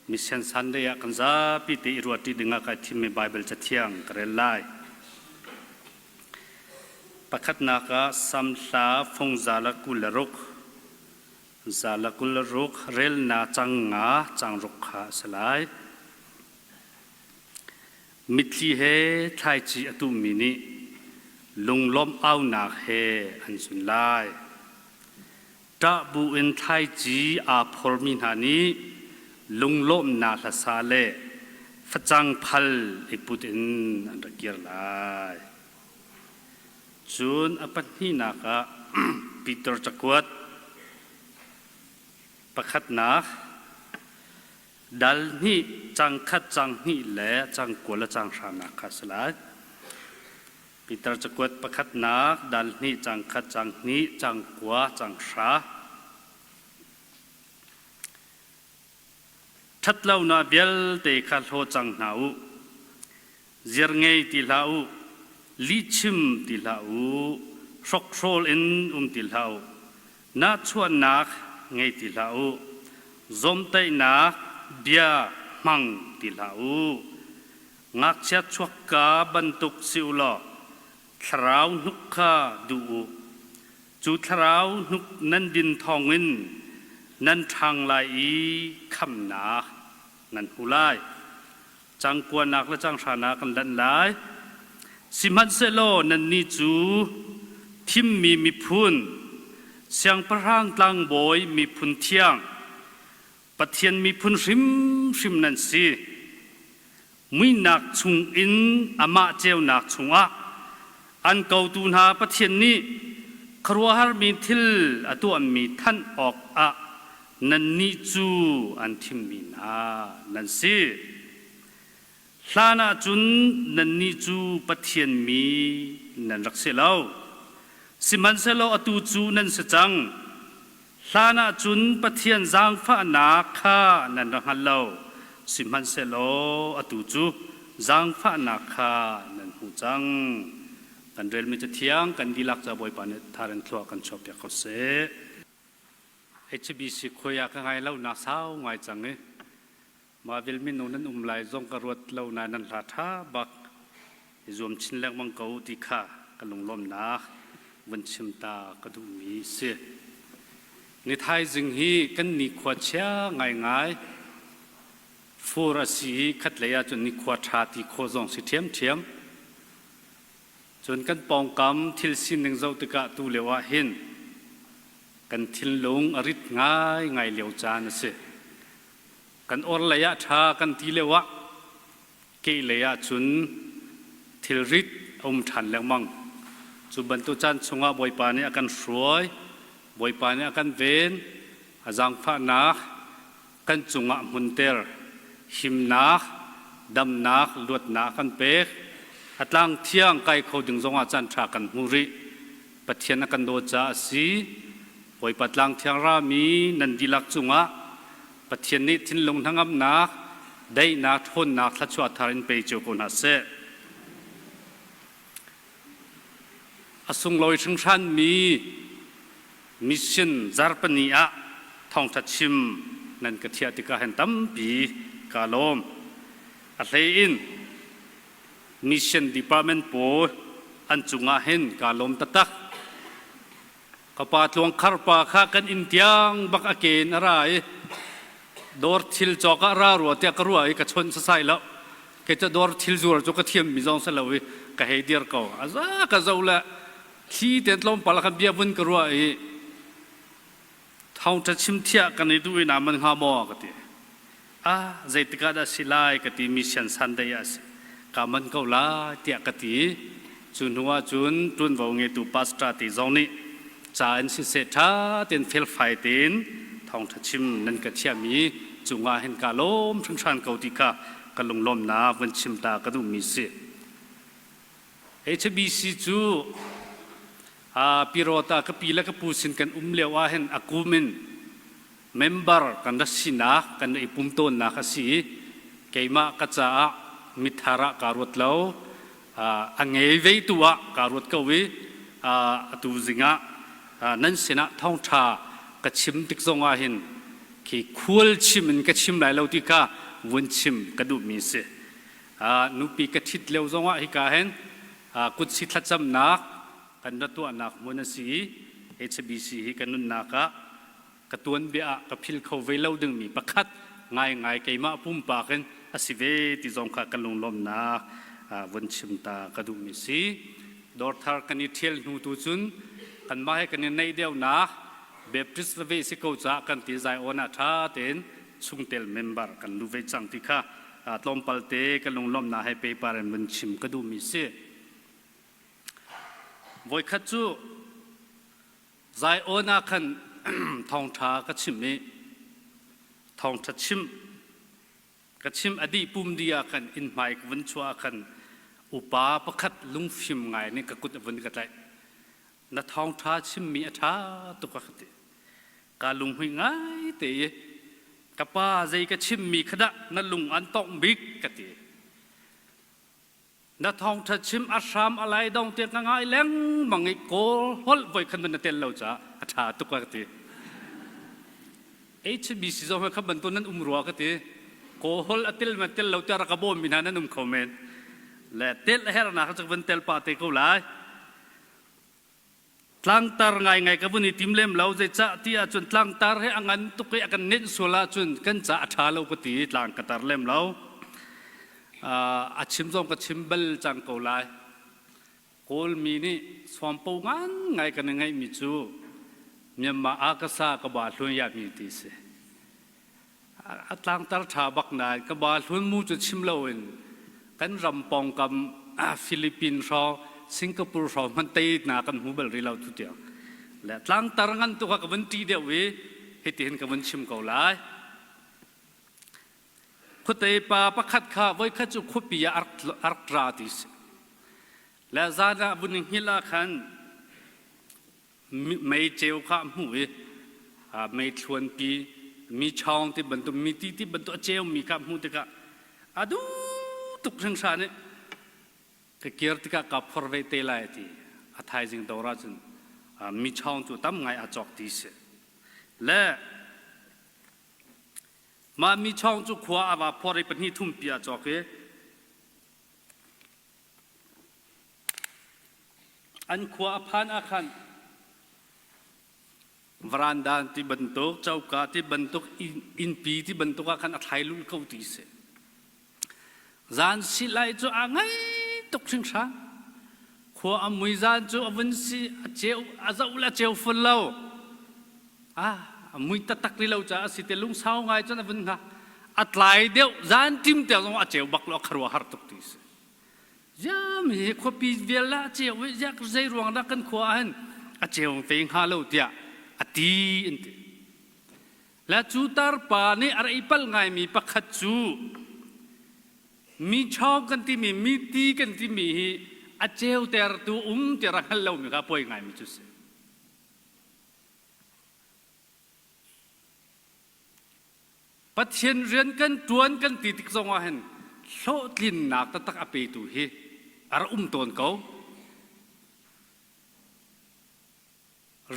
Mission Sunday ah kan zapi te i ruahṭi dingah kai thimmi Baibal Cathiang ka rel lai. Pakhatnak ah Sam hla fung za le 26, 126 relnak cang nga cang ruk kha a si lai. Mitthli he thlaici a tuhmi nih lunglawmh aunak he an zun lai. Ṭah buin thlaici aa phormi hna nih lunglawmhnak hlasa le facang phal i put in an ra kir lai. Cun a pahnihnak ah Peter cakuat pakhatnak dal hnih cang khat cang hnih le cang kua le cang hranak kha a si lai. Peter cakuat pakhatnak dal hnih cang khat cang hnih cang kua cang hra. Ṭhatlonak vialte kha hlaw cang hna u. Ziar ngei ti hlah u, lihchim ti hlah u, hrokhrawl in um ti hlah u, nahchuahnak ngei ti hlah u, zawmtaihnak bia hmang ti hlah u. Ngakchia chuakka bantuk si u law thlarau hnuk kha duh u. Cu thlarau hnuk nan din thawngin nan ṭhang lai i khamnak nan hmu lai. Cangkuanak le canghranak kan lanh lai. Sihmanhsehlaw nannih cu thimmi miphun, siangpahrang tlangbawi miphun thiang, Pathian miphun hrimhrim nan si. Muihnak chungin amah ceunak chungah an kotu hna Pathian nih khuaruahharmi thil a tuahmi thanh awkah nannih cu an thimmi hna nan si. Hlan ah cun nannih cu Pathian mi nan rak si lo. Sihmanhsehlaw atu cu nan si cang. Hlan ah cun Pathian zaangfahnak kha nan rak hngal lo, sihmanhsehlaw atu cu zaangfahnak kha nan hmu cang. Kan relmi Cathiang kan dihlak ca Bawipa nih thar in thlua kan chuahpiak ko seh. HBC khuai ah ka ngai lo nak sau ngai cang i Mah vil mino nan um lai zong ka ruat lo nain nan hla ṭha bak i zuam chin lengmang ko ti kha ka lunglawmnak vun chim ta ka duhmi si. Ni thaizing hi kan nikhua chia ngaingai fur a si i khatlei ahcun nikhua ṭha ti khawh zong si ṭhiamṭhiam. Cun kan pawngkam thil sining zoh tikah tu lio ah hin kan thinlung a rit ngaingai lio caan a si. Kan orhlei ah ṭha kan ti lio ah kehlei ah cun thilrit a um ṭhan lengmang. Cu bantuk caan chungah Bawipa nih a kan hruai, Bawipa nih a kan ven, a zaangfahnak kan cungah hmunter, himnak, damnak, luatnak a kan pek. A tlang thiang kai kho ding zongah caan ṭha kan hmu rih. Pathian a kan dawt caah a si. Bawipa tlang thiang rami nan dihlak cungah Pathian nih thinlung hnangamnak, daihnak, ṭhawnnak thluachuah thar in pe cio ko hna seh. A sunglawi hringhranmi mission zarpani ah thawngṭha chim nan ka thiah tikah hin tampi kaa lawm. A hlei in mission department pawl an cungah hin kaa lawm taktak. Ka pa tluangkhar pa kha kan inn tiang bak a ke in a ra i dawr thil cawk ah ra rua tiah ka ruah i ka chawnh sasai lo. Kei cu dawr thil zuar cu ka thiam mi zong si lo i ka hei dir ko. A za ka zo le thli tein tlawmpal khan bia vun ka ruah i thawngṭha chim thiah kan i duh i naa man hnga maw ka ti. Ah zeitik ah dah si lai ka ti mi sian Sunday ah a si. Kaa man ko lai tiah ka ti. Cu hnu ah cun ṭuanvo ngeitu pastor ti zong nih ca in siseh ṭha tein felfai tein thawngṭha chim nan ka thiahmi cungah hin kaa lawm hringhran ko ti kha ka lunglawmnak vun chim ta ka duhmi si. HBC cu Pirota ka pi le ka pu sin kan um lio ah hin a kum in member kan ra sinak kan i pum tawnnak a si i keimah ka caah mithar ah kaa ruat lo a ngei ve tu ah kaa ruat ko i atu zing ah nan sinah thawngṭha ka chim tik zong ah hin. Khi khual chim in ka chim lai lo ti kha vun chim ka duhmi si. Nupi ka ṭhit lio zongah hika hin kutsi thlacamnak kan ra tuahnak hmun a si i HBC hi ka nunnak ah ka tuanbia ah ka phil kho ve lo dingmi pakhat ngaingai keimah pumpak in a si ve ti zong kha ka lunglawmhnak vun chim ta ka duhmi si. Dawrthar kan i ṭhial hnu tu cun kanmah he kan i naih deuhnak Baptist veve si ko caah kan ti Zion ah ṭha tein chungtel member kan lu ve cang ti kha tlawmpal te ka lunglawmhnak he paper in vun chim ka duhmi si. Voikhat cu Zion ah khan thawngṭha ka chim i thawngṭha chim ka chim a dih pum dih ah khan inn hmai ka vun chuah ah khan upa pakhat lungfim ngai nih ka kut a vun ka tlaih. Na thawngṭha chimmi a ṭha tuk a ka ti. Ka lunghmuih ngai te i ka pa zei ka chimmi kha dah na lung an tongh bik ka ti. Na thawngṭha chim a hram a lai dong tiang ka ngai lengmang i kawl holh voi khan na tel lo caah a ṭha tuk a ka ti. HBC zong kha bantuk nan um rua ka ti. Kawl holh a tel ma tel lo tiah rak ka bawmmi hna nan um kho men. Le tel a hernak cu van tel pa te ko lai. Tlangtar ngaingai ka vun i tim lem lo zeicah ti ahcun tlangtar hi a ngan tuk i a kan nenh sual ahcun kan ca a ṭha lo ka ti i tlang ka tar lem lo. A chim zong ka chim bal cang ko lai. Kawlmi nih swampo ngan ngai kan i ngeihmi cu Myanmar akasa ka ba hlun yami ti si. A tlangtar ṭha bak nain ka ba hlun mu cu chim loin kan ram pawngkam Philippines hrawng Singapore hrawng hmanh teinak kan hmu bal rih lo tu tiang. Le tlangtar ngan tu kha ka vun ṭih deuh i hitihin ka vun chim ko lai. Khuate pa pakhat kha voikhat cu khuapi ah a rak ra ti si. Le zan ah vun i hngilh ah khan mei ceu kha a hmuh i mei thluanpi mi chawng ti bantuk mi ti ti bantuk a ceumi kha a hmuh tikah a duh tuk hringhran i ka kir tikah ka phor ve te lai ti a thaizing dawr ahcun mi chawng cu tam ngai a cawk ti si le mah mi chawng cu khua a va phor i pahnih thumpi a cawk i An khua a phan ah khan varanda ti bantuk, coka ti bantuk, innpi ti bantuk ah khan a thlai lul ko ti si. Zan silai cu a ngai tuk hringhran. Khua a mui zan cu a vun si a ceu a zoh le a ceu fun lo. Ah, a mui taktak ri lo caah a si te lungsau ngai cun a vun hngak. A tlai deuh zan ṭim te zong a ceu bak lo a kharua har tuk ti si. Ziam hi khuapi vial ah a ceu i ziak zei ruang dah kan khua ah hin a ceu ve hnga lo tiah a ti an ti. Le cu tarpa nih a rei pal ngaimi pakhat cu mi chawng kan timi mi ti kan timi hi a ceutertu um ti rak hngal lomi kha poi ngaimi cu si. Pathian rian kan ṭuan kan ti tik zongah hin hlawhtlinnak taktak a petu hi a rak um tawn ko.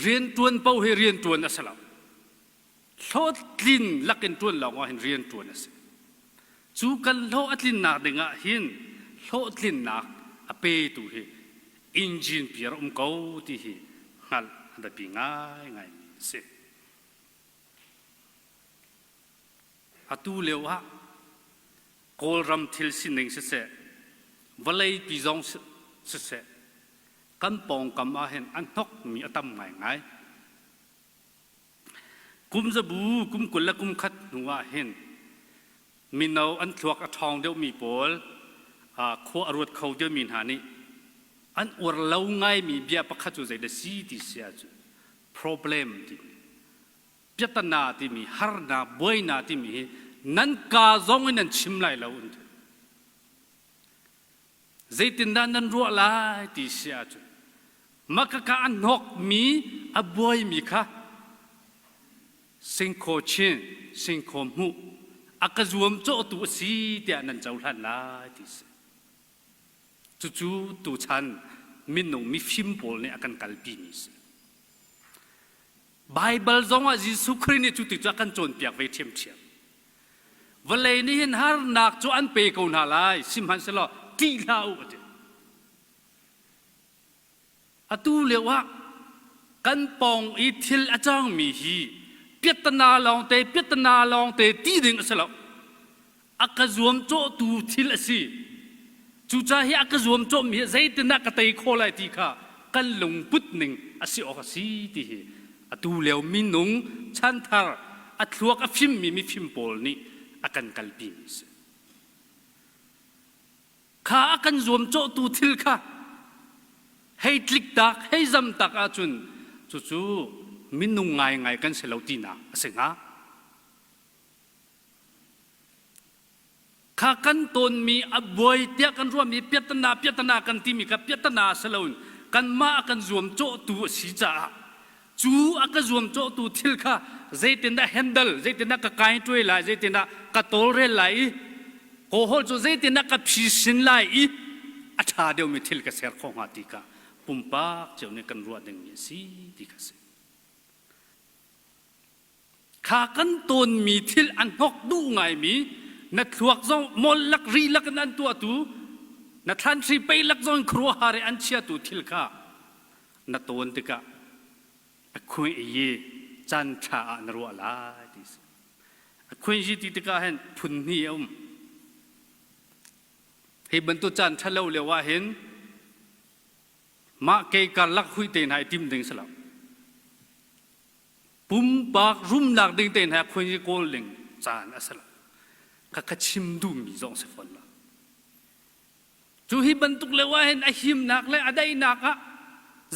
Rian ṭuan paoh hi rian ṭuan a si lo. Hlawhtlin lakin ṭuan lawngah hin rian ṭuan a si. Cu kan hlawh a tlinnak dingah hin hlawhtlinnak a petu hi engine pi a rak um ko ti hi hngalh a biapi ngaingaimi a si. Atu lio ah Kawlram thil sining siseh, vawleipi zong siseh, kan pawngkam ah hin a hnokmi a tam ngaingai. Kum zabu kum 20 le kum khat hnu ah hin mino an thluak a ṭhawng deuhmi pawl khua a ruat kho deuhmi hna nih an uar lo ngaimi bia pakhat cu zeidah si ti si ahcun problem timi piatana timi harnak buainak timi hi nan ka zong in nan chim lai lo an ti. Zeitindah nan ruah lai ti si ahcun makaka a hnawkmi a buaimi kha singkhaw chin singkhaw hmuh a ka zuam cawhtu a si tiah nan cohlan lai ti si. Cucu tuchan minung mifim pawl nih a kan kalpimi si. Baibal zong ah Jesuh Khrih nih cu ti cu a kan cawnpiak ve ṭhiamṭhiam. Vawlei nih hin harnak cu an pe ko hna lai, sihmanhsehlaw ṭih hlah u a ti. Atu lio ah kan pawng i thil a cangmi hi piattana lawngte piattana lawngte ti ding a si lo. A ka zuamcawhtu thil a si. Cucaah hi a ka zuamcawhmi hi zeitindah ka tei khawh lai ti kha kan lungput ning a si awk a si ti hi atu lio minung chanthar a thluak a fimmi mifim pawl nih a kan kalpimi a si. Kha a kan zuamcawhtu thil kha hei tliktak, hei zamtak ahcun cucu minung ngaingai kan si lo tinak a si hnga. Kha kan tawnmi a buai tiah kan ruahmi piahtana piahtana kan timi kha piahtana si loin kanmah a kan zuamcawhtu a si caah cu a ka zuamcawhtu thil kha zeitindah handle zeitindah ka kaintuai lai zeitindah ka tawlrel lai i kawhol cu zeitindah ka phisin lai i a ṭha deuhmi thil ka ser khawh hnga ti kha pumpak cio nih kan ruah dingmi a si ti kha si. Kha kan tawnmi thil an hnok duh ngaimi na thluak zong mol lak ri lak in an tuahtu na thlanhri pei lak zong in khuaruahhar i an chiatu thil kha na tawn tikah a khuai i caan ṭha ah na ruah lai ti si. A khuai ti tikah hin phun hnih a um. Hi bantuk caan ṭhalo lio ah hin mah ke karlak hui te hna i tim ding si lo. Pumpak rumnak ding te hna khuai kawl ding caan a si lo. Ka ka chim duhmi zong si fawn lo. Cu hi bantuk lio ah hin a himnak le a daihnak ah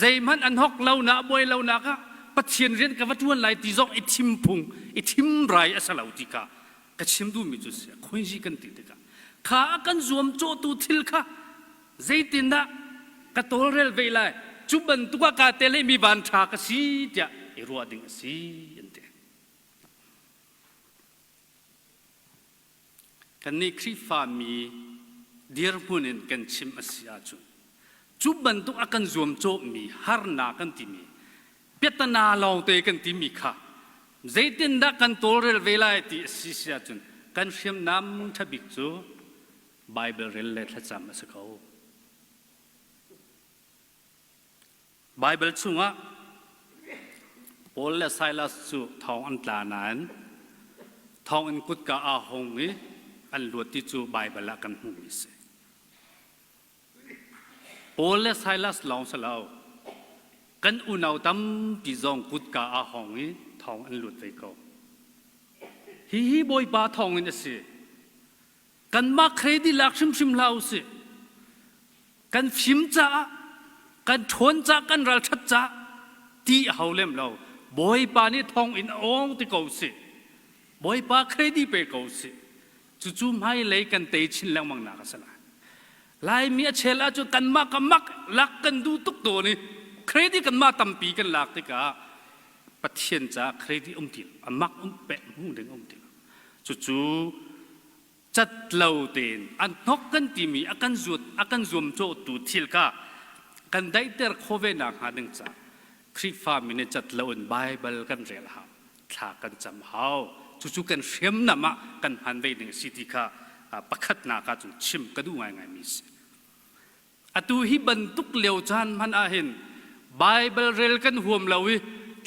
zeihmanh an hok lo na buai lo nak ah Pathian rian ka va ṭuan lai ti zong i thim phung i thim rai a si lo ti kha ka chim duhmi cu si khuainzi kan ti tikah kha a kan zuamcawhtu thil kha zeitindah ka tawlrel ve lai cu bantuk ah kaa tel i mi van ṭha ka si tiah i ruah ding a si an ti. Kannih Khrihfami dirhmun in kan chim a si ahcun cu bantuk a kan zuamcawhmi harnak kan timi piatana lawngte kan timi kha zeitindah kan tawlrel ve lai ti a si si ahcun kan hriamnam ṭha bik cu Baibal rel le thlacam a si ko. Baibal chungah Paul le Silas cu thong an tla nain thonginn kutka aa hung i an luat ti cu Baibal ah kan hmuhmi a si. Paul le Silas lawng si lo, kan unau tampi zong kutka aa hong i thong an lut ve ko. Hihi Bawipa thawngin a si. Kanmah credit lak hrimhrim hlah usih. Kan fim caah, kan ṭhawn caah, kan ralṭhat caah ti a hau lem lo. Bawipa nih thawnginn a awng ti ko sih. Bawipa credit pe ko sih. Cucu hmailei kan tei chin lengmang nak a si lai. Laimi a chel ahcun kanmah ka mak lak kan duh tuk tawn i credit kanmah tampi kan lak tikah Pathian caah credit um ti lo. A mak um pek hmu ding um ti lo. Cucu cat lo tein an hnok kan timi a kan zuat a kan zuamcawhtu thil kha kan daihter khawh ve nakhnga ding caah Khrihfa mi nih cat lo in Baibal kan rel hau thla kan cam hau cucu kan hriamnam ah kan hman ve ding a si ti kha pakhatnak ah cun chim ka duh ngaingai mi si Atu hi bantuk lio caan hmanh ah hin Baibal rel kan huam lo i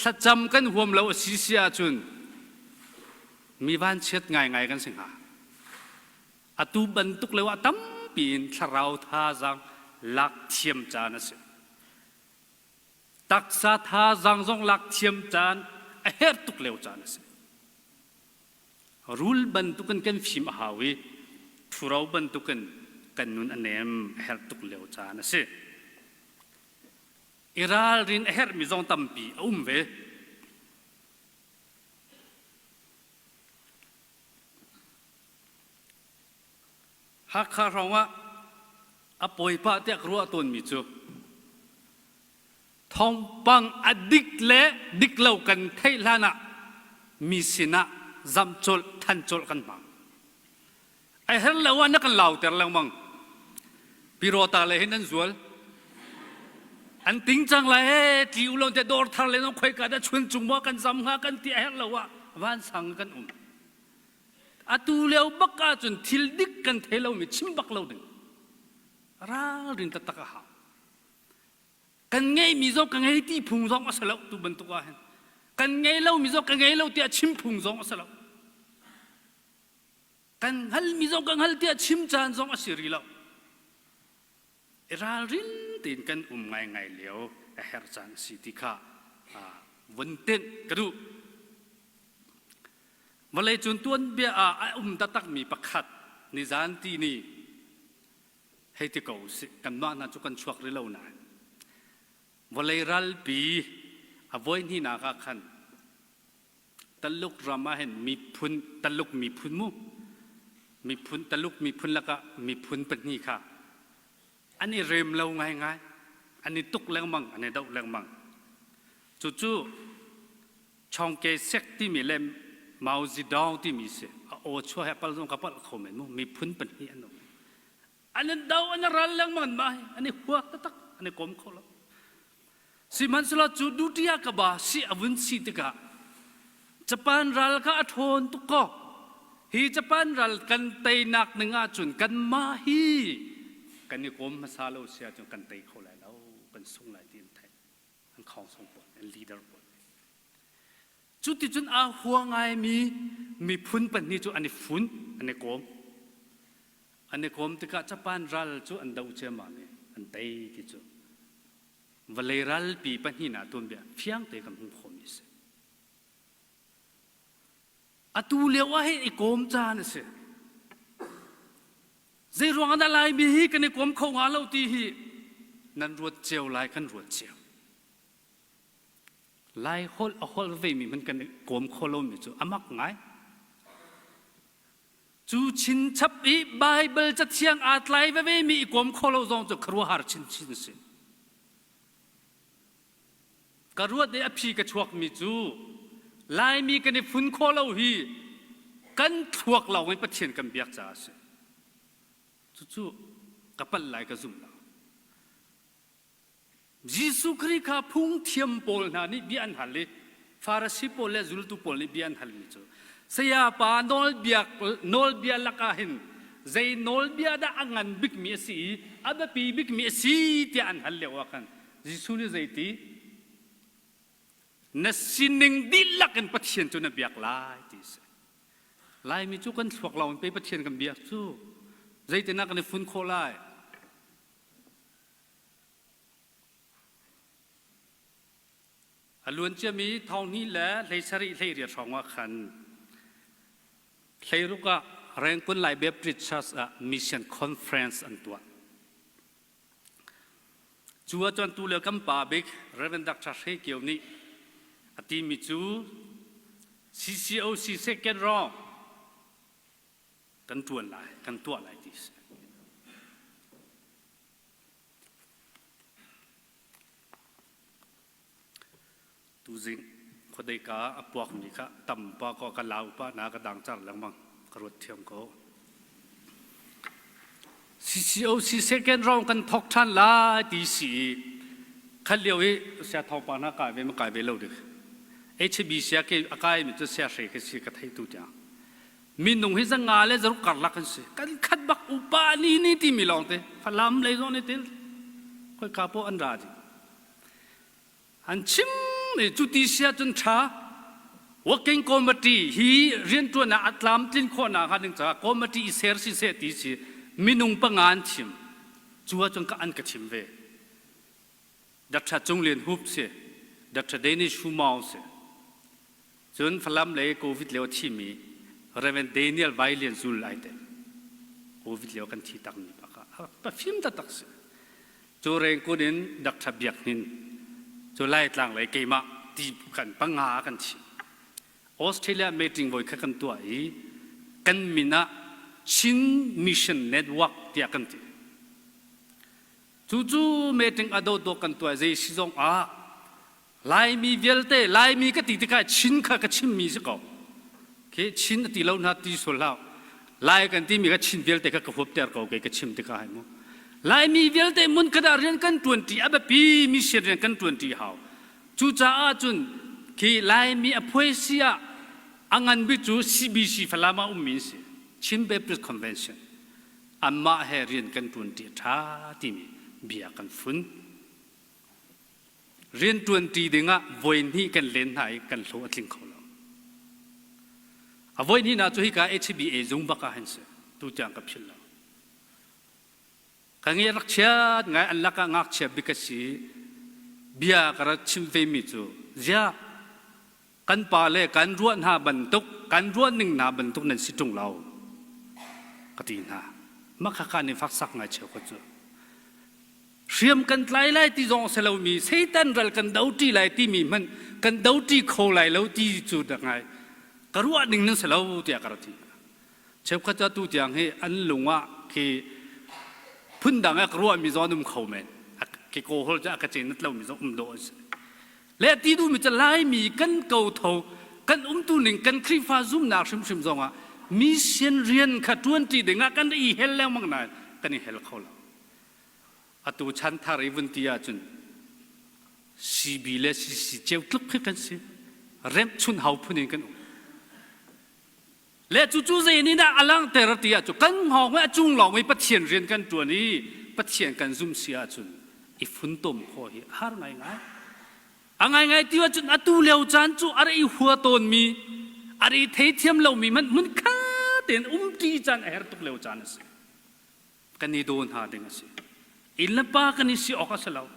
thlacam kan huam lo a si si ahcun mi vanchiat ngaingai kan si hnga. Atu bantuk lio ah tampi in thlarau thazaang lak thiam caan a si. Taksa thazaang zong lak thiam caan a herh tuk lio caan a si. Rul bantukin kan fim a hau i ṭhuro bantukin kan nun a nem a herh tuk lio caan a si. I ralrin a herhmi zong tampi a um ve. Hakha hrawngah a pawipa tiah ka ruah tawnmi cu Thawngpang a dik le dik lo kan theih hlan ah mi sinah zamh colh, than colh kan hmang. A her lo ah na kan lauter lengmang. Pirawta le hin an zual. An ting cang lai he tli u lo te dawr thar le nong khoi ka da chun cung maw kan zam hnga kan ti a herh lo ah vansang kan um. Atu lio bak ahcun thil dik kan thei lomi chim bak lo ding. Ralrin taktak a hau. Kan ngeihmi zong ka ngei ti phung zong a si lo tu bantuk ah hin. Kan ngei lomi zong ka ngei lo tiah chim phung zong a si lo. Kan hngalmi zong ka hngal tiah chim caan zong a si rih lo. I ralrin tein kan um ngaingai lio a herh caan a si ti kha vun tenh ka duh. Vawleicung tuanbia ah a um taktakmi pakhat nizan ti ni hei ti ko usih kanmah hna cu kan chuak rih lo nain vawlei ralpi a voihnihnak ah khan Taluk ram ah hin miphun Taluk miphun mu miphun Taluk miphun lakah miphun pahnih kha an i rem lo ngaingai an i tuk lengmang an i doh lengmang cucu Chongke Sek timi le Mao Zedong timi si a aw chuah he pal zong ka palh kho men mu miphun pahnih an um an in do an i ral lengmang mah hi an i hua taktak an i kom kho lo sihmanhsehlaw cu duty ah ka ba si a vun si tikah Japan ral kha a ṭhawn tuk ko hi Japan ral kan teinak ning ahcun kanmah hi kan i kom hmasa lo si ahcun kan tei kho lai lo kan sung lai ti an theih an khawngsong pawl an leader pawl Cuticun aa hua ngaimi miphun pahnih cu an i fun, an i kawm. An i kawm tikah Japan ral cu an doh ciammam i an tei ti cu vawlei ralpi pahnihnak tuanbia fiang te kan hmuh khawhmi a si. Atu lio ah hin i kawm caan a si. Zei ruang ah dah Laimi hi kan i kawm kho hnga lo ti hi nan ruat cio lai kan ruat cio. Lai holh a holh vemi hmanh kan i kawm kho lomi cu a mak ngai. Cu chinchap i Baibal cathiang aa tlai vevemi i kawm kho lo zong cu khuaruahhar chinchin a si. Ka ruat i a phi ka chuakmi cu Laimi kan i fun khawh lo hi kan thluak lawng in Pathian kan biak caah a si. Cucu ka palh lai ka zum lo. Jesuh Khrih kha phungthiam pawl hna nih bia an hal i Farasi pawl le zultu pawl nih bia an halmi cu sayapa nawlbia nawlbia lakah hin zei nawlbia dah a ngan bikmi a si i a biapi bikmi a si tiah an hal lio ah khan Jesuh nih zeiti na sining dihlak in Pathian cu na biak lai ti a si. Laimi cu kan thluak lawng in pei Pathian kan biak cu zeitinah kan i fun khawh lai? A luanciami thonghnih le 17 18 hrawng ah khan hleiruk ah Rangoon Lai Baptist Church ah Mission Conference an tuah. Cu ahcun tu le kan pa bik Reverend Dr. Hre Kio nih a timi cu CCOC second round kan ṭuan lai, kan tuah lai ti a si. Tuzing khuadei ka a puakmi kha tam pa ko ka lau pa na ka dang car lengmang ka ruat thiam ko. CCOC second round kan thok ṭhan lai ti si i khat lio i sia thawngpang hna kai ve ma kai ve lo dik. HB sia ke a kai mi cu sia hre ke si ka thei tu tiang. Minung hi zanga le zaruk karlak an si. Kan khat bak upa ni ni timi lawng te Falam lei zong nih til khoi ka po an ra dih. An chim i cu ti sia cun ṭha working committee hi rianṭuan ah a tlamtlin khawhnak hnga ding caah committee i ser si seh ti si minung panga an thim. Cu ahcun ka an ka chim ve. Dr. Cung Lian Hup si, Dr. Danish Humau si. Cun Falam lei COVID lio a thimi Reverend Daniel Vai Lian Zul ai tel. COVID lio kan thi takmi pa kha pa fim taktak si. Cu rengkun in Dr. Biak Hnin cu Laitlang lei keimah ti kan panga kan thi. Australia meeting voi kha kan tuah i kan min ah Chin Mission Network tiah kan ti. Cucu meeting a dawhdawh kan tuah zei si zong ah Laimi vialte Laimi ka ti tikah Chin kha ka chimmi si ko. Khi Chin a ti lo hna ti sual hlah. Lai kan timi kha Chin vialte kha ka huapter ko kei ka chim tikah hai mu. Laimi vialte hmunkhat ah rian kan ṭuanṭi a biapi mission rian kan ṭuanṭi hau. Cucaah cun khi Laimi a phuaisi ah a ngan bik cu CBC Falam ah ummi an si. Chin Baptist Convention. Anmah he rian kan ṭuanṭi a ṭha timi bia kan fun. Rian ṭuanṭi dingah voi hnih kan len hna i kan hlawh a tling kho lo. A voi hnihnak cu hika HBA zung bak ah hin si. Tutiang ka philh lo. Ka nge rak chiat ngai an lakah ngakchia bik ka si. Bia ka rak chim vemi cu ziah kan pa le kan ruah hna bantuk kan ruah ning hna bantuk nan si ṭung lo ka ti hna. Mah khakha nih faksak ngai cheu ka cu. Hriam kan tlai lai ti zong si lomi Satan ral kan do ṭi lai timi hmanh kan do ṭi kho lai lo ti cu dak ngai ka ruah ning nan si lo tiah ka rak ti. Cheukhat cu atu tiang hi an lung ah khi phundang ah ka ruahmi zong an um kho men. Khi kawhol cu a ka cenat lomi zong um dawh an si. Le ti duhmi cu Laimi kan kotho kan umtu ning kan Khrihfa zumnak hrimhrim zong ah mission rian kha ṭuanṭi ding ah kan i hel lengmang nain kan i hel kho lo. Atu chan thar i vun ti ahcun CB le CC ceu tluk khi kan si. Remh chun hau phun in kan um. Le cucu zei nih dah a langhter ti ahcun kan hngawng i a cung lawng i Pathian rian kan ṭuan i Pathian kan zumh si ahcun i funtom khawh hi a har ngaingai. A ngaingai ti ahcun atu lio caan cu a ra i hua tawnmi, a ra i theithiam lomi hmanh hmunkhat tein umṭi caan a herh tuk lio caan a si. Kan i daw hna ding a si. Inn le pa kan i si awk a si lo.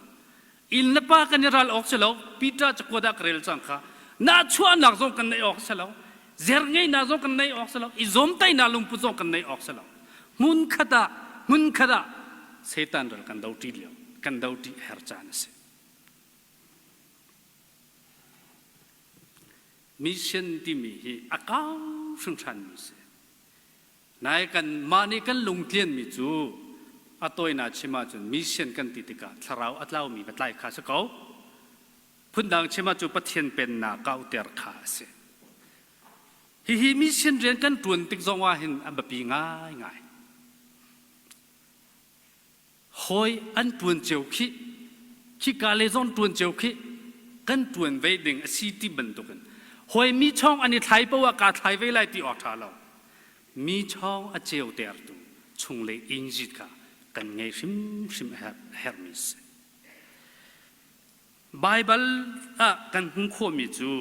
Inn le pa kan i ral awk si lo. Peter cakuat ah ka rel cang kha. Nahchuahnak zong kan neih awk a si lo. Zer ngeihnak zong kan neih awk si lo. I zawmtaihnak lungput zong kan neih awk si lo. Hmun khat ah, hmun khat ah Satan ral kan do ṭi lio, kan do ṭi a her caan a si. Mission timi hi a kau hringhranmi si. Nai kan mah nih kan lungtlianmi cu a tawinak chim ahcun mission kan ti tikah thlarau a tlaumi va tlai kha si ko. Phundang chim ahcun Pathian pennak kauhter kha a si. Hihi mission rian kan ṭuan tik zong ah hin a biapi ngaingai. Hawi an ṭuan cio khih, khika le zong ṭuan cio khih, kan ṭuan ve ding a si ti bantukin hawi mi chawng an i thlai paoh ah kaa thlai ve lai ti awk ṭha lo. Mi chawng a ceutertu chunglei inzit kha kan ngei hrimhrim a herhmi a si. Baibal ah kan hmuh khawhmi cu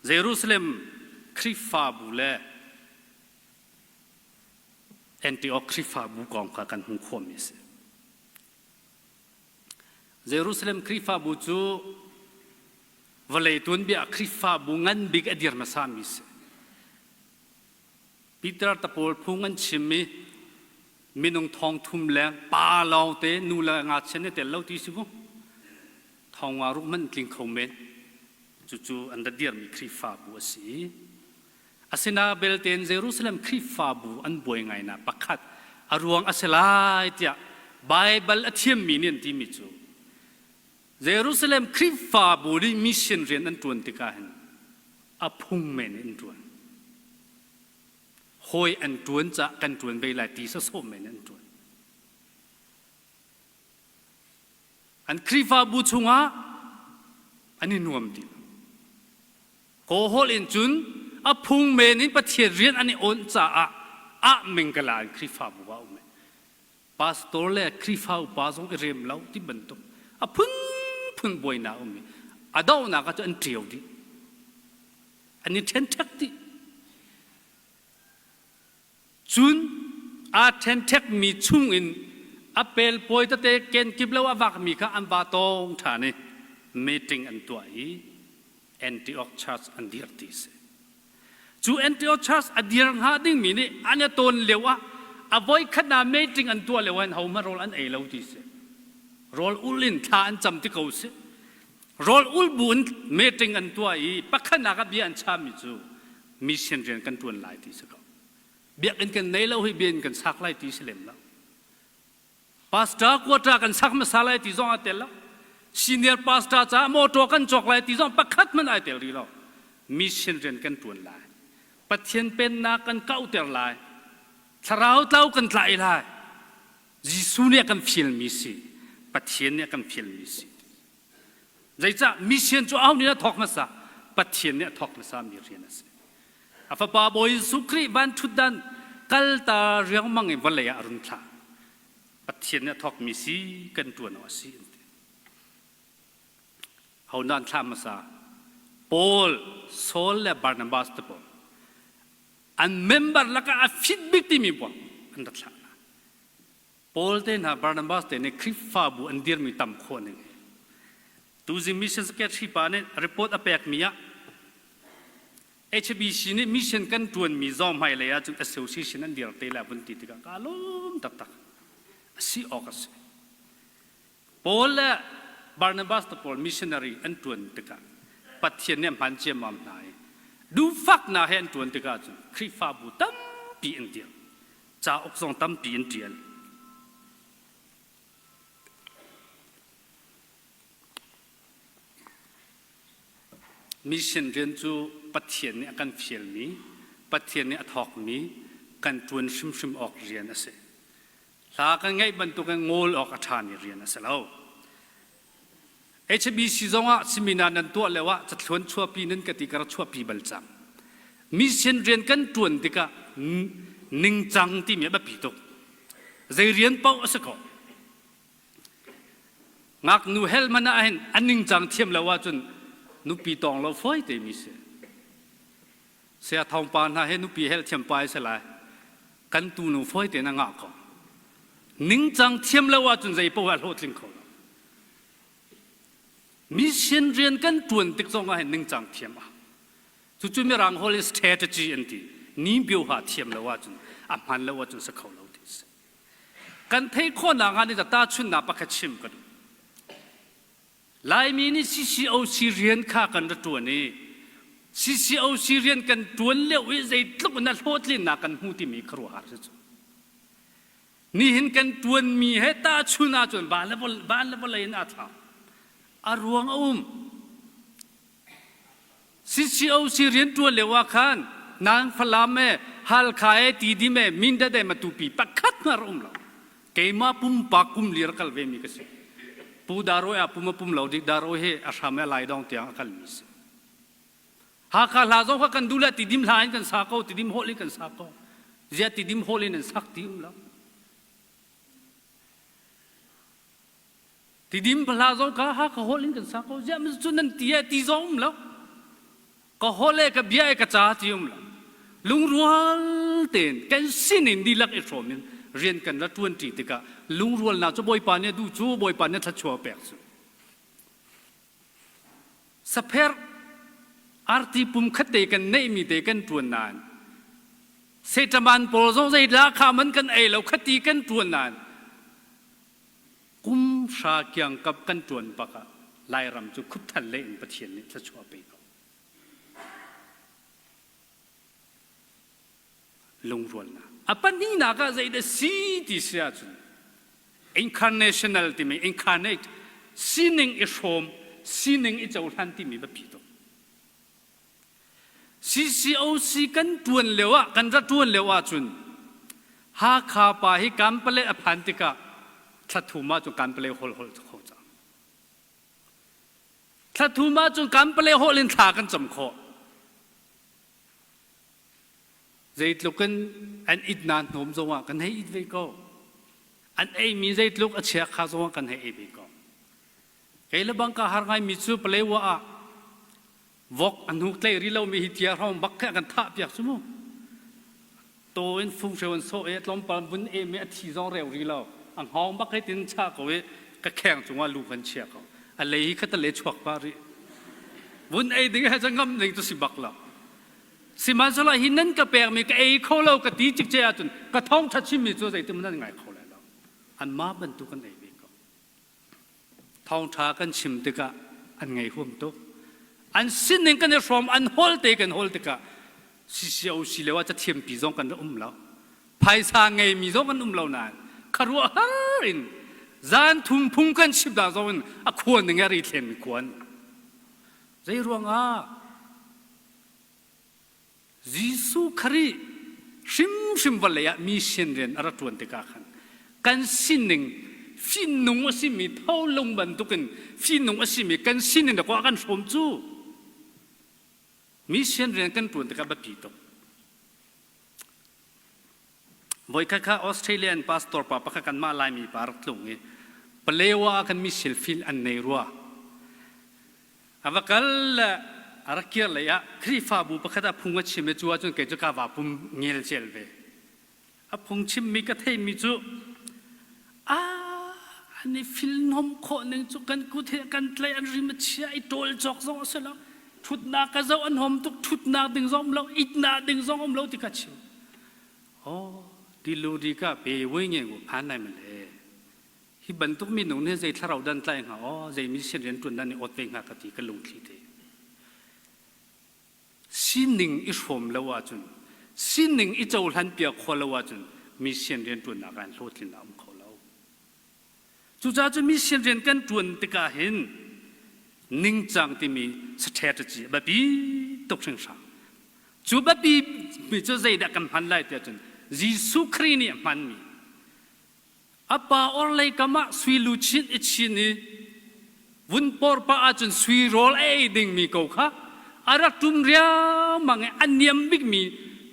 Jerusalem Khrihfabu le Antioch Khrihfabu kong kha kan hmuh khawhmi a si. Jerusalem Khrihfabu cu vawlei tuanbia ah Khrihfabu ngan bik a dir hmasami a si. Peter te pawl phung an chim i minung thong thum leng pa lawngte nu le ngakchia nih tel lo ti si mu. Thong nga ruk hmanh tling kho men. Cucu an ra dirmi Khrihfabu a si. Asina belte in Jerusalem Khrihfabu an buai ngainak pakhat a ruang a si lai tiah Baibal a thiammi nih an timi cu Jerusalem Khrihfabu nih mission rian an ṭuan tikah hin a phung men in an ṭuan. Hawi an ṭuan caah kan ṭuan ve lai ti sawsawh men in an ṭuan. An Khrihfabu chungah an i nuam ti lo. Kawhol in cun a phung men in Pathian rian an i awnh caah ah mingkala in Khrihfabu ah um. Pastor le Khrihfa upa zong i rem lo ti bantuk a phunphun buainak um i a dohnak ah cun an ṭio dih. An i ṭhenṭhek dih. Cun aa ṭhenṭhekmi chungin a pelpawi tete kenkip lo a vakmi kha an va tawng ṭhan i meeting an tuah i Antioch Church an dir ti a si. Cu Antioch Church a dir hnga dingmi nih an i tawn lio ah a voikhat ah meeting an tuah lio ah hin hohmanh rawl an ei lo ti a si. Rawl ul in thla an cam ti ko a si. Rawl ul bu in meeting an tuah i pakhatnak ah bia an chahmi cu mission rian kan ṭuan lai ti si ko. Biakinn kan nei lo hi biakinn kan sak lai ti si lem lo. Pastor quarter kan sak hmasa lai ti zong aa tel lo. Senior pastor caah motor kan cawk lai ti zong pakhat hmanh ai tel rih lo. Mission rian kan ṭuan lai. Pathian pennak kan kauhter lai. Thlarau tlau kan tlai lai. Jesuh nih a kan fialmi si. Pathian nih a kan fialmi si. Zeicah mission cu aho nih a thawk hmasa? Pathian nih a thawk hmasa mi rian a si. A fapa Bawi Jesuh Khrih van ṭhutdan kalta riangmang in vawlei ah a run thlah. Pathian nih a thawkmi si kan ṭuan awk a si an ti. Ho dah an thlah hmasa? Paul, Saul le Barnabas te pawl. An member lakah a fit bik timi pawl an rak thlah hna. Paul te hna Barnabas te nih Khrihfabu an dirmi tam khawh ning hi. Tuzing mission secretary pa nih report a pekmi ah HBC nih mission kan ṭuanmi zawng hmailei ahcun association an dir te lai vun ti tikah ka lawm taktak. A si awk a si. Paul le Barnabas te pawl missionary an ṭuan tikah Pathian nih a hman ciammam hna i duhfaknak he an ṭuan tikah cun Khrihfabu tampi an dir. Cauk zong tampi an ṭial. Mission rian cu Pathian nih a kan fialmi, Pathian nih a thawkmi, kan ṭuan hrimhrim awk rian a si. Hla kan ngeih bantukin ngawl awk a ṭhami rian a si lo. HBC zongah seminar nan tuah lio ah cathluan chuahpi nan ka ti ka rak chuahpi bal cang. Mission rian kan ṭuan tikah ningcang timi a biapi tuk. Zei rian paoh a si ko. Ngaknu hel hmanh ah hin a ningcang thiam lo ahcun nupi tawng lo fawi te mi si. Saya thawngpa hna he nupi hel thiam pa si lai. Kan tunu fawi tein a ngah ko. Ningcang thiam lo ahcun zei paoh ah hlawhtling kho lo. Mission rian kan ṭuan tik zong ah hin ningcang thiam a. Cucu Mirang holh in strategy an ti. Ni bioha thiam lo ahcun a hman lo ahcun si kho lo ti si. Kan theih khawhnak hnga nih tahchunhnak pakhat chim ka duh. Laimi nih CCOC rian kha kan ra ṭuan i CCOC rian kan ṭuan lio i zeitluk in a hlawhtlinnak kan hmu timi khuaruahhar si cu. Nihin kan ṭuanmi he tahchun ahcun van le van le vawlei in aa thlau. A ruang a um. CCOC rianṭuan lio ah khan nang Falam e, Halkha e, Tidim e, Mindat e, Matupi pakhat hmanh a um lo. Keimah pumpak kum lir a kal vemi ka si. Pu Daroi ah pum a pum lo dik Daroi hi a hram e lai dong tiang a kalmi si. Hakha hla zong kha kan duh le Tidim hla in kan sa ko, Tidim holh in kan sa ko. Ziah Tidim holh in an sak ti um lo. Tidim hla zong kha Hakha holh in kan sa ko. Ziah cu nan ti e ti zong um lo. Ka holh e ka bia e ka ca ti um lo. Lungrual tein kan sinin dihlak i hrawm in rian kan ra ṭuan ṭi tikah lungrualnak cu Bawipa nih a duh cu Bawipa nih thluachuah a pek cu. Sapher arti pum khat te kan neihmi te kan ṭuan nain Setaman pawl zong zeidah kha man kan ei lo khati kan ṭuan nain kum hra kiangkap kan ṭuan bak ah Lairam cu khupthal lei in Pathian nih thluachuah pe ko. Lungrualnak. A pahnihnak ah zeidah si ti si ahcun incarnational timi incarnate sining i hrawm sining i cohlan timi biapi tuk. CCOC kan ṭuan lio ah kan ra ṭuan lio ahcun Hakha pa hi Kanpalet a phan tikah thla thum ahcun Kanpalet holh holh kho cang. Thla thum ahcun Kanpalet holh in thla kan cam khawh. Zeitluk in an itna hnawm zongah kan hei it ve ko. An eimi zeitluk a chia kha zongah kan hei ei ve ko. Kei le bang ka har ngaimi cu Palewa ah vok a hnuk tlei ri lomi hi tia hrawng bak khe a kan thah piak cu mu. To in funghreu an sawh i tlawmpal vun em i a thi zong reu ri lo. A hngawng bak hei tin chah ko i ka kheng cungah lu kan chia ko. A lei hi khatale chuak pah rih. Vun ei ding he cu ngam ding cu si bak lo. Sihmanhsehlaw hi nan ka pekmi ka ei kho lo ka ti cikce ahcun ka thawngṭha chimmi cu zeitin nan ngai kho lai lo. Anmah bantuk kan ei ve ko. Thawngṭha kan chim tikah an ngei huam tuk. An sining kan i hrawm, an hawl te kan hawl tikah CCOC lio ah cathiampi zong kan um lo. Phaisa ngeimi zong kan um lo nain khuaruahhar in zan thum phung kan chim dah zong in a khua ning a ri thlenmi khuan. Zei ruangah Jesuh Khrih hrimhrim vawlei ah mission rian a rak ṭuan tikah khan. Kan sining finnung a simi tholung bantukin finnung a simi kan sining da kan hrawm cu. Mission rian kan ṭuan tikah biapi tuk. Voikhat kha Australian pastor pa pakhat kanmah Laimi pa rak tlung i Palewa ah kan mission field an nei rua. A va kal le a rak kir lei ah Khrihfabu pakhat ah phung a chim i cu ahcun kei cu ka va pum ngelcel ve. A phung chimmi ka theihmi cu a an i filhnom khawh ning cu kan kut he kan tlaih an rim a chia i ṭawl cawk zong a si lo. Ṭhutnak ka zoh an hom tuk ṭhutnak ding zong um lo itnak ding zong um lo ti ka chim. Oh, ti lu ri ka pe wei nge ngu phan lai male. Hi bantuk minung nih zei thlarau dan tlai hnga aw zei mission rian ṭuan dan i awt ve hnga ka ti ka lungthli te. Sining i hrawm lo ahcun sining i cohlan piak khawh lo ahcun mission rian ṭuannak ah hlawhtlinnak um kho lo. Cucaah cu mission rian kan ṭuan tikah hin ningcang timi strategy a biapi tuk hringhran. Cu biapi mi cu zeidah kan hman lai tiah cun Jesuh Khrih nih a hmanmi a pa orhlei kam ah sui luchin i chin i vun por pah ahcun sui rawl a ei dingmi ko kha a rak ṭum riangmang i a niam bikmi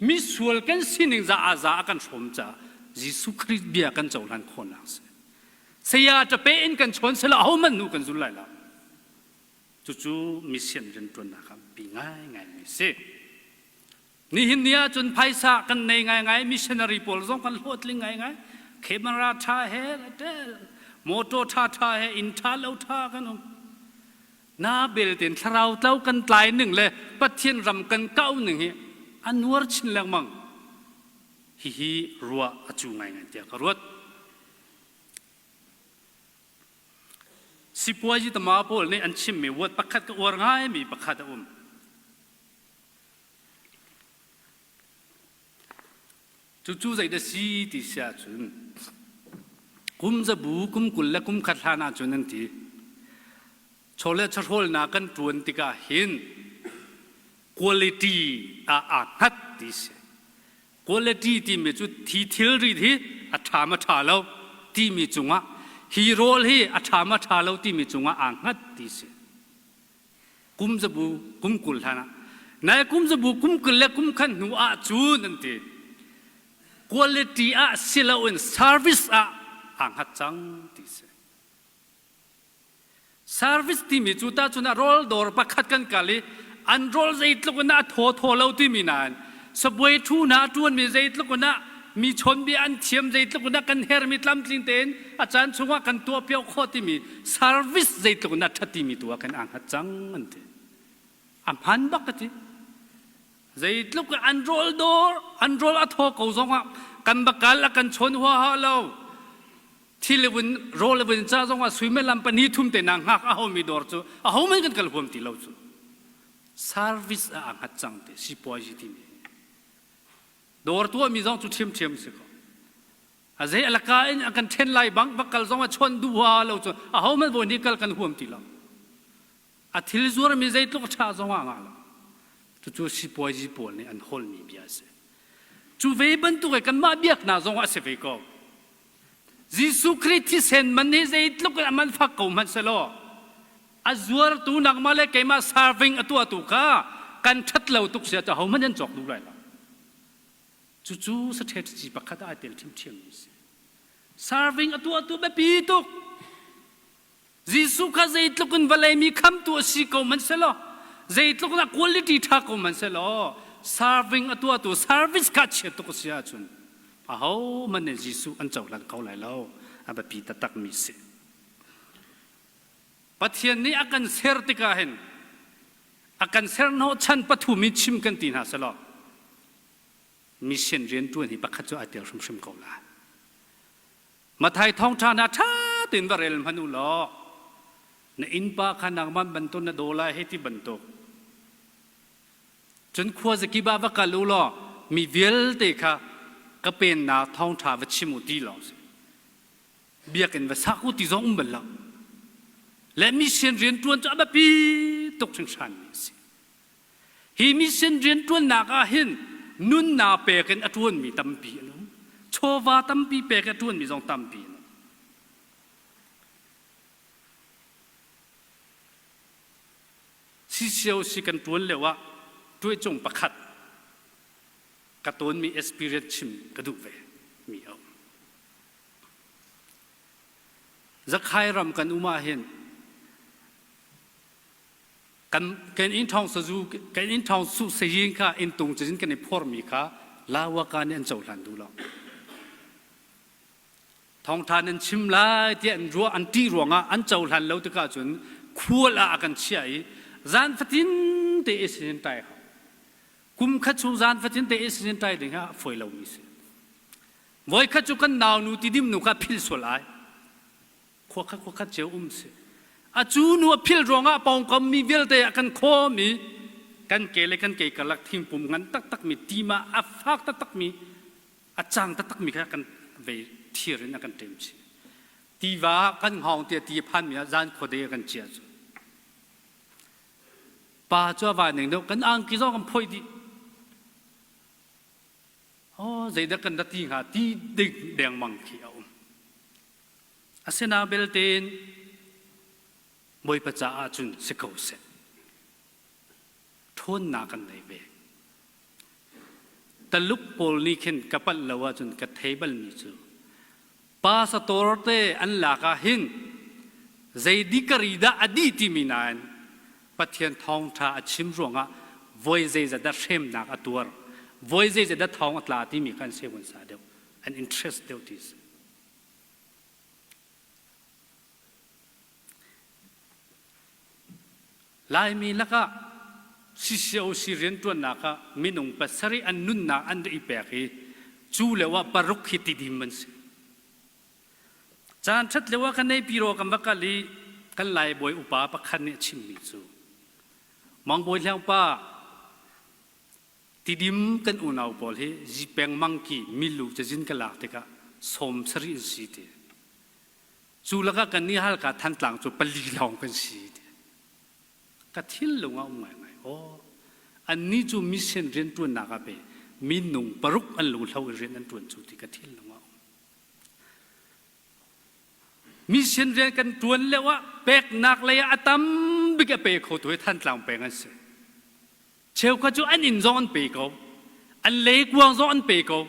misual kan sining za ah za a kan hrawm caah Jesuh Khrih bia kan cohlan khawhnak a si. Saya ṭape in kan chawn sela ahohmanh hnu kan zul lai lo. Cucu mission rianṭuannak ah bi ngaingaimi a si. Nihin ni ahcun phaisa kan nei ngaingai, missionary pawl zong kan hlawhtling ngaingai. Camera ṭha he tel, motor ṭha ṭha he, inn ṭha lo ṭha kan um. Na belten thlarau tlo kan tlai ning le Pathian ram kan kau ning hi a nuar chin lengmang. Hihi ruah a cu ngaingai tiah ka ruat. Sipuazi tama pawl nih an chimmi word pakhat ka uar ngaimi pakhat a um. Cucu zeidah si ti si ahcun kum zabu kum 20 le kum khat hlan ahcun an ti. Chawleh chawhrawlnak kan ṭuan tikah hin quality ah aa hngat ti si. Quality timi cu thi thilri hi a ṭha ma ṭha lo timi cungah hi rawl hi a ṭha ma ṭha lo timi cungah aa hngat ti si. Kum zabu kum 20 hlan ah nai kum zabu kum 20 le kum khan hnu ah cun an ti. Quality ah si loin service ah aa hngat cang ti si. Service timi cu tahchun ah rawl dawr pakhat kan kal i an rawl zeitluk in a thaw thaw lo timi nain sabuai ṭhu hna a ṭuanmi zeitluk in ah mi chawnbia an thiam zeitluk in ah kan hermi tlamtling tein a caan chungah kan tuah piak khawh timi service zeitluk in a ṭha timi tu ah kan aa hngat cang an ti. A hman bak ka ti. Zeitluk an rawl dawr an rawl a thaw ko zongah kan va kal a kan chawn huaha lo. Thil vun rawl vun ca zongah suimilam pahnih thum te na hngak a homi dawr cu a hohmanh kan kal huam ti lo cu. Service ah aa hngat cang ti sipuazi timi. Dawr tuahmi zong cu ṭhiamṭhiam si ko. A zei alaka in a kan ṭhen lai bang va kal zong ah chawn duh hua lo cu a hohmanh voi hnih kal kan huam ti lo. A thil zuarmi zeitluk ṭha zong ah ngah lo. Cucu sipuazi pawl nih an holmi bia a si. Cu ve bantuk i kanmah biaknak zong ah a si ve ko. Jesuh Khrih thisen man hi zeitluk in a man fak ko hmanh selaw a zuartu nangmah le keimah serving a tuahtu kha kan ṭhat lo tuk sia cu ahohmanh an cawk duh lai lo. Cucu strategy pakhat ah ai tel ṭhiamṭhiammi a si. Serving a tuahtu biapi tuk. Jesuh kha zeitluk in vawlei mi khamtu a si ko hmanh selaw zeitluk in a quality ṭha ko hmanh selaw serving a tuahtu service kha chia tuk a si ahcun ahohmanh nih Jesuh an cohlang kho lai lo a biapi taktakmi si. Pathian nih a kan ser tikah hin a kan ser hnawhchan pathum in chim kan ti hna selaw mission rianṭuan hi pakhat cu ai tel hrimhrim ko lai. Mathai thawngṭha hna ṭha tein va rel hmanh u law na innpa kha nangmah bantuk na daw lai hei ti bantuk. Cun khua zakip ah va kal u law mi vialte kha ka pennak thawngṭha va chim u ti lawng si. Biakinn va sak u ti zong um bal lo. Le mission rianṭuan cu a biapi tuk hringhranmi a si. Hi mission rianṭuannak ah hin nunnak pek in a ṭuanmi tampi an um. Chawva tampi pek a ṭuanmi zong tampi an um. CCOC kan ṭuan lio ah ṭuaicung pakhat ka tawnmi experience chim ka duh ve mi a um. Zakhai ram kan um ah hin kan kan inn ṭhawng sazu kan inn ṭhawng su sayin kha inn tung cazin kan i phormi kha lawaka nih an cohlan duh lo. Thawngṭha nan chim lai tiah an ruah an ṭih ruangah an cohlan lo tikah cun khual ah a kan chiah i zan fatin te i sin ṭai hau. Kum khat chung zan fatin te i sin ṭai ding ah fawi lomi si. Voikhat cu kan naunu tidim nu kha phil sual ai. Khua khat khua khat cio um si. A cu nu a phil ruangah pawngkam mi vialte ah kan khawm i kan ke le kan ke karlak thingpum ngan taktak mi tima a fak taktak mi a cang taktak mi kha kan vei thir in a kan ṭem chih. Tiva ah kan hngawng tiah ti a phan mi ah zan khuade a kan chia cu. Pa cu a vai ning deuh kan angki zong kan phoih dih. Oh, zeidah kan rat ti hnga ti ding dengmang khi a um. Asinain beltein Bawipa caah cun si ko seh. Ṭhawnnak kan nei ve. Taluk pawl nih khin ka palh lo ahcun ka thei balmi cu pastor te an lak ah hin zei dikari dah a dih timi nain Pathian thawngṭha a chim ruangah voi zeizat dah hremnak a tuar, voi zeizat dah thawng a tla timi kha an sevansa deuh, an interest deuh ti si. Laimi lakah CCOC rianṭuannak ah minung pasarih an nunnak an rak i pek i cu lio ah paruk hi tidim an si. Caan ṭhat lio ah kan Naypyidaw kan va kal i kan Laibawi upa pakhat nih a chimmi cu Mangbawi Hliangpa Tidim kan unau pawl hi zipeng mangki milu cazin ka lak tikah sawm sarih an si ti. Cu lakah kan nih Halkha Thantlang cu pali lawng kan si ti. Ka thinlung ah um ngaingai. Aw, annih cu mission rianṭuannak ah pe minung paruk an lunghlo i rian an ṭuan cu ti ka thinlung ah um. Mission rian kan ṭuan lio ah peknak lei ah a tam bik a pe khotu hi Thantlang peng an si. Cheukhat cu an inn zong an pe ko. An leikuang zong an pe ko.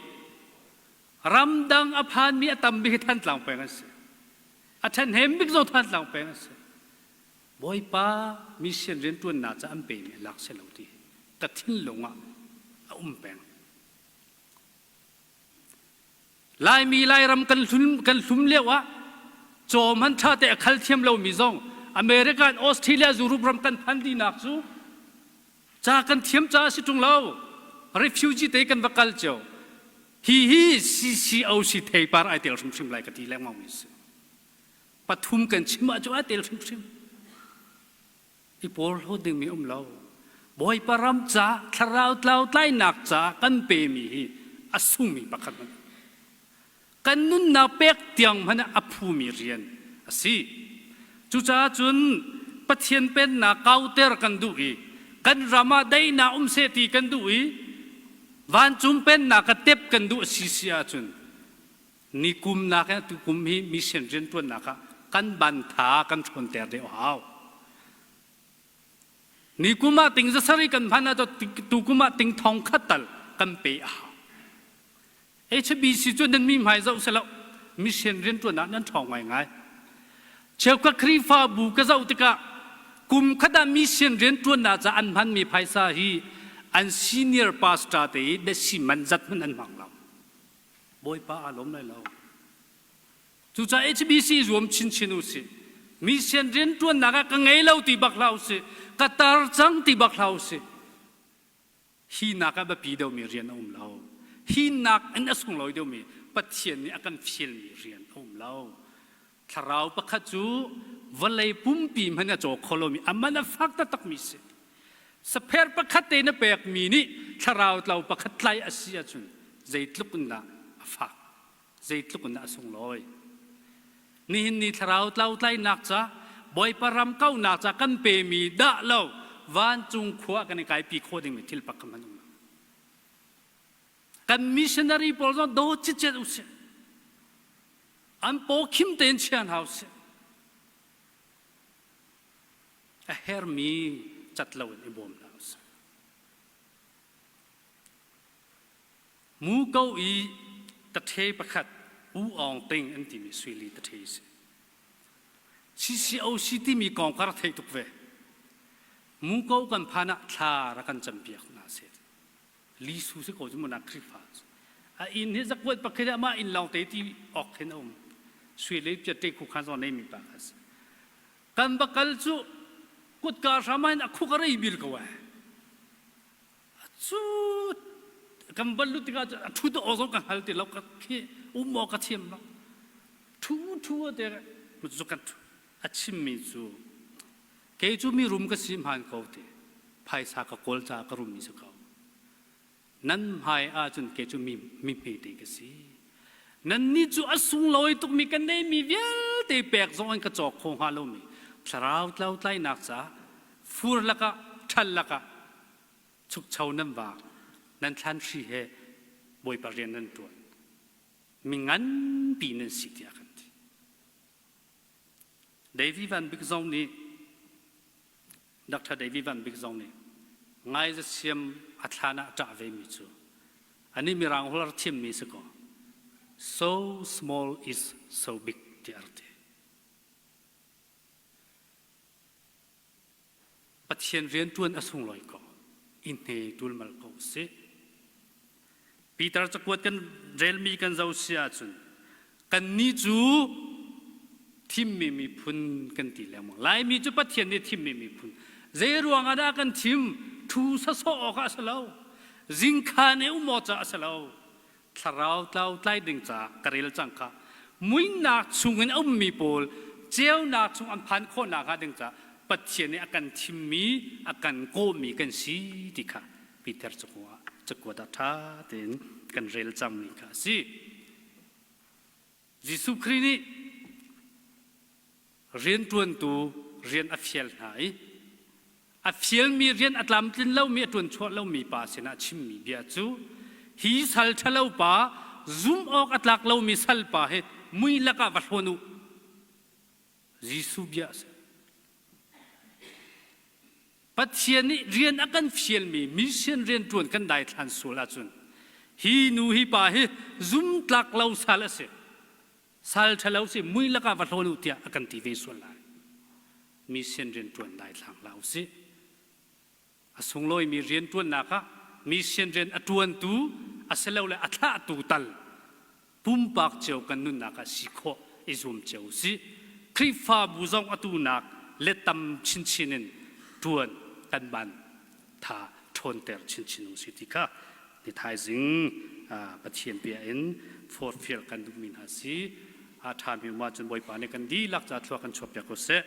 Ramdang a phanmi a tam bik hi Thantlang peng an si. A ṭhenhem bik zong Thantlang peng an si. Bawipa mission rianṭuannak ca an pemi lak si lo ti ka thinlung ah a um peng. Laimi Lairam kan hlum, kan hlum lio ah caw hmanh ṭha te a khal thiam lomi zong America in Australia Europe ram kan phan dihnak cu ca kan thiam caah si ṭung lo refugee te kan va kal cio hi hi CCOC theipar ai tel hrimhrim lai ka ti lengmang mi si pathum kan chim ahcun ai tel hrimhrim i porhlawt dingmi um lo. Bawipa ram ca thlarau tlau tlainak ca kan pemi hi a sungmi pakhat hmanh kan nunnak pek tiang hmanh a phumi rian a si. Cucaah cun Pathian pennak kauter kan duh i kan ram ah daihnak um seh ti kan duh i vancung pennak ka tep kan duh a si si ahcun ni kum nak in tukum hi mission rianṭuannak ah kan ban tha kan ṭhawnter deuh hau. Ni kum ah ting zasari kan hman ah tukum ah ting thong khat tal kan pe a hau. HBC cu nan mi hmai zoh selo mission rianṭuan ah nan ṭhawng ngaingai. Cheukhat Khrihfabu ka zoh tikah kum khat ah mission rianṭuannak ca an hmanmi phaisa hi an senior pastor te i desi man zat hmanh an hmang lo. Bawipa aa lawm lai lo. Cucaah HBC zuam chinchin u sih. Mission rianṭuannak ah ka ngei lo ti bak hlah u sih. Ka tar cang ti bak hlah u sih. Hi nak ah biapi deuhmi rian a um lo. Hi nak in a sunglawi deuhmi Pathian nih a kan fialmi rian a um lo. Thlarau pakhat cu vawlei pumpi hmanh a caw kho lomi a man a fak taktakmi si. Sapher pakhat te na pekmi nih thlarau tlau pakhat tlai a si ahcun zeitluk in dah a fak, zeitluk in dah a sunglawi. Nihin ni thlarau tlau tlainak ca, Bawipa ram kaunak ca kan pemi dah lo vancung khua kan i kaipi khawh dingmi thil pakhat hmanh um lo. Kan missionary pawl zong daw citcet usih. An paw khim tein chia hna usih. A hermi cat lo in i bawm hna usih. Muko i tathe pakhat U Aung Ting an timi suili tathe si. CCOC timi kong ka rak theih tuk ve. Muko kan phan ah thla rak kan campiak hna seh. Lisu si ko cu mu na Khrihfa. A inn hi zakuat pakhat amah inn lawng te ti awk hin a um. Sui le piat te khu khan zong nei mi pa kha si. Kan va kal cu kutka hram ah hin a khuk a rei bil ko ai. Cu kan van lut tikah a ṭhu aw zong ka hngal ti lo ka khi um aw ka thiam lo. Ṭhu ṭhu te cu kan ṭhu. A chimmi cu kei cu mi rum ka si hmaan ko ti phaisa ka kawl caah ka rummi si ko. Nan hmai ahcun kei cu mi mi hmete ka si. Nannih cu a sunglawi tukmi kan neihmi vialte pek zong in ka cawk kho hnga lomi thlarau tlautlainak caah fur lakah ṭhal lakah chukcho nan vaak nan thlan hri he Bawipa rian nan ṭuan mi nganpi nan si tiah kan ti. Davy Van Bik zong nih Dr. Davy Van Bik zong nih ngai siam a thlan ah ṭah vemi cu ani mirang holh a thiammi si kaw so small is so big tiah a ti. Pathian rianṭuan a sunglawi ko. I hne ṭulmal ko usih. Peter cakuat kan relmi kan zoh si ahcun kannih cu thimmi miphun kan ti lengmang. Laimi cu Pathian nih thimmi miphun. Zei ruang ah dah kan thim? Thu sawsawh awk ah a si lo. Zingkhan i um awk caah a si lo. Thlarau tlau tlai ding caah ka rel cang kha. Muihnak chungin a ummi pawl ceunak chung an phan khawhnak hnga ding caah Pathian nih a kan thimmi, a kan kawhmi kan si ti kha Peter cakuat ah ṭha tein kan rel cangmi kha a si. Jesuh Khrih nih rianṭuantu rian a fial hna i a fialmi rian a tlamtlin lomi a ṭuanchuah lomi pa sinah chimmi bia cu hi sal ṭhalo pa zum awk a tlak lomi salpa hi mui lakah va hlawn u. Jesuh bia a si. Pathian nih rian a kan fialmi mission rianṭuan kan daithlan sual ahcun hi nu hi pa hi zumtlak lo sal a si. Sal ṭhalo si mui lakah va hlawn u tiah a kan ti ve sual lai. Mission rianṭuan daithlang hlah u sih. A sunglawimi rianṭuannak ah mission rian a ṭuantu asilole a thlahtu tal pumpak cio kan nunnak ah si khawh i zuam cio usih. Khrihfabu zong atu nak let tam chinchin in ṭuan kan ban tha ṭhawnter chinchin usih ti kha ni thaizing Pathian bia in forhfial kan duhmi hna si. A ṭhami um ahcun Bawipa nih kan dihlak ca thlua kan chuahpiak ko seh.